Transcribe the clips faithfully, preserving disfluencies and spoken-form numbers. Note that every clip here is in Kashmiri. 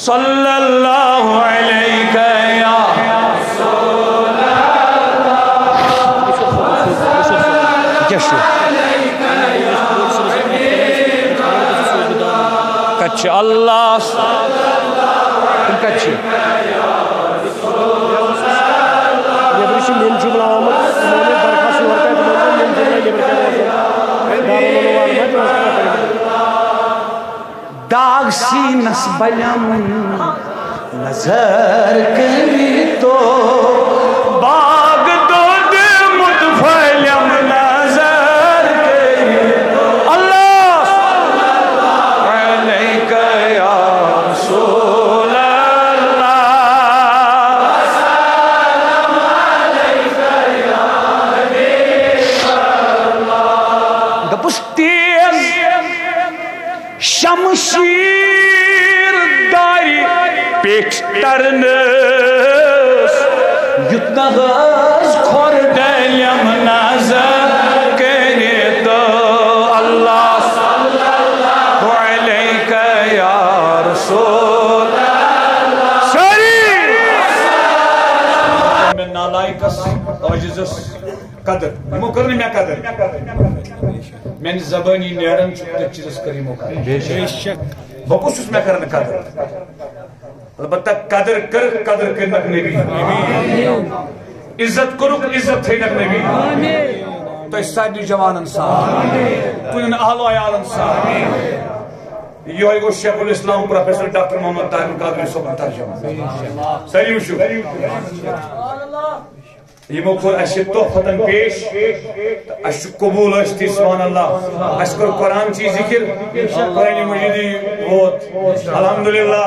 صلی اللہ علیک یا۔ یہِ کیٛاہ چھُ؟ کَتہِ چھِ اللہ؟ تِم کَتہِ چھِ؟ نیٚبرٕ چھِ مِن جُملہٕ آمُت، تِمو نیوٗ درخاست یورٕ تہِ، تِمو دوٚپ مِن جُملہٕ نیٚبرٕ کَنہِ روزُن۔ دارالعلوم والٮ۪ن ما تِمن چھُ پَتہ؟ داغ سینس بلم نظر کٔرِتھ، باغ دۄدمُت پھٔلم نظر کٔرِتھ۔ اللہ علیک یا رسول اللہ۔ دوٚپُس تیز شمشیر دارِ پیٹھ ترنس، یُتھ نہ حظ کھۄر ڈلٮ۪م نظر کٔرِتھ۔ اللہ علیک یا رسول۔ سٲری۔ مےٚ نالایکس، عاجزس قدر۔ یِمو کٔر نہٕ مےٚ قدر۔ میانہِ زبٲنی نیران چھُ تہٕ چیٖزس کٔر یِمو قدر۔ بے شک۔ بہٕ کُس چھُس مےٚ کران قدر؟ البتہ قدر کٔر، قدر کٔرنکھ نبی۔ عزت کوٚرُکھ، عزت تھٲینکھ نبی۔ تۄہہِ سارنٕے جوانن سان، تُہنٛدٮ۪ن اہل و عیالن سان۔ یِہوٚے گوٚو شیخ الاسلام پروفیسر ڈاکٹر محمد طاہر القادری صٲبُن ترجمہٕ۔ سٲری وٕچھِو۔ یِمو کوٚر اَسہِ تحفتن پیش، تہٕ اَسہِ چھُ قبوٗل ٲسِتھ، سبحان اللہ۔ اَسہِ کوٚر قرآن چی ذِکِر، قرآن مجیٖدٕے ووت۔ الحمدللہ،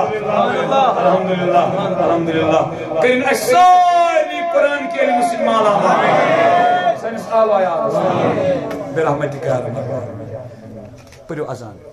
الحمدللہ، الحمدللہ۔ کٔرِن اَسہِ سارنٕے قرآن کہِ علمہٕ سۭتۍ مالا مال۔ سٲنِس آل و عیالس۔ برحمتک یا ارحم الراحمین۔ پٔرِو اذان۔